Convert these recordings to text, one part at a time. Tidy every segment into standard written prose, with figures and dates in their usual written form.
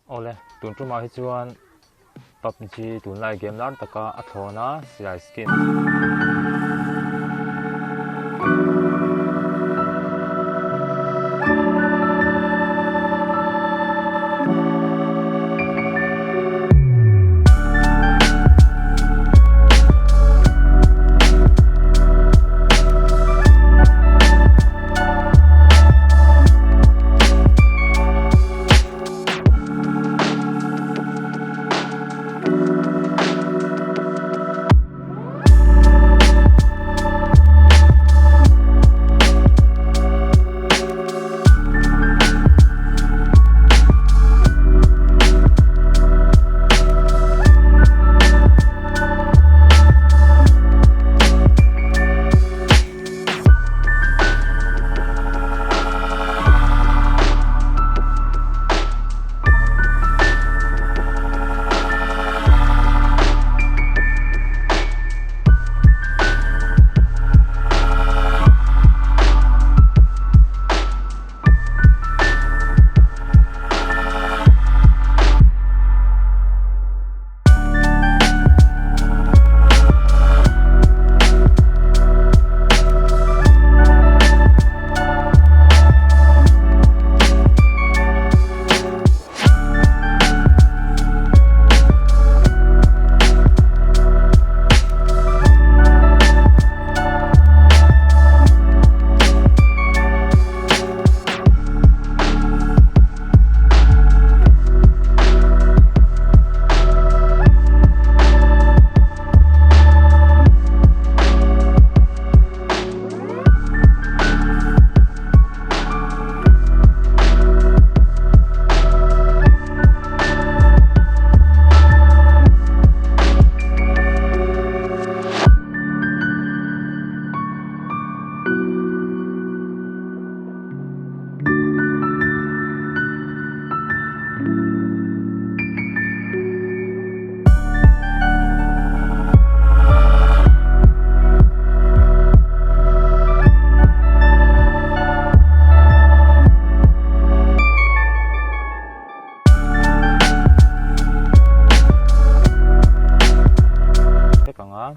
Awle, tun tumah hi chuan PUBG tunlai game lar taka a thlawn a, silai skin. Vek ang a,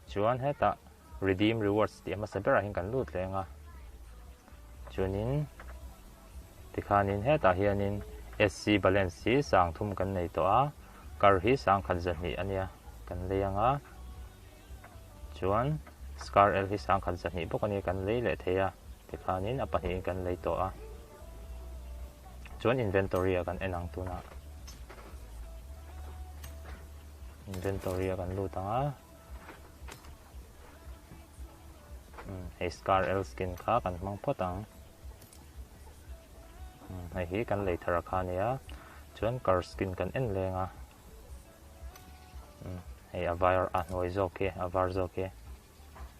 chuan hetah redeem rewards tih a hmasa berah hian kan lut leng a, chuanin Tikhanin hetah hianin SC balance hi sangthum kan nei tawh a, kar hi sangkhat zahnih a nia kan lei ang a, chuan scar L hi sangkhat zahnih bawk a nia kan lei leh thei a, tikhanin a pahnihin kan lei tawh a, chuan inventory ah kan en ang tunah inventory ah kan lut ang a. Hei scar L skin kha kan hmang phawt ang. Hei hi kan lei thar a kha ania chuan car skin kan en leng a hei a var a hnuai zawk hi a var zawk hi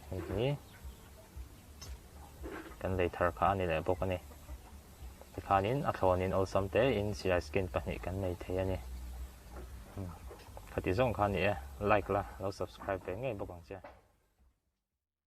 hei hi kan lei thar kha a ni leh bawk a ni tikhanin a thlawnin awlsam te in silai skin pahnih kan nei thei a ni khati zawng kha a ni e like la lo subscribe ve ngei bawk ang che.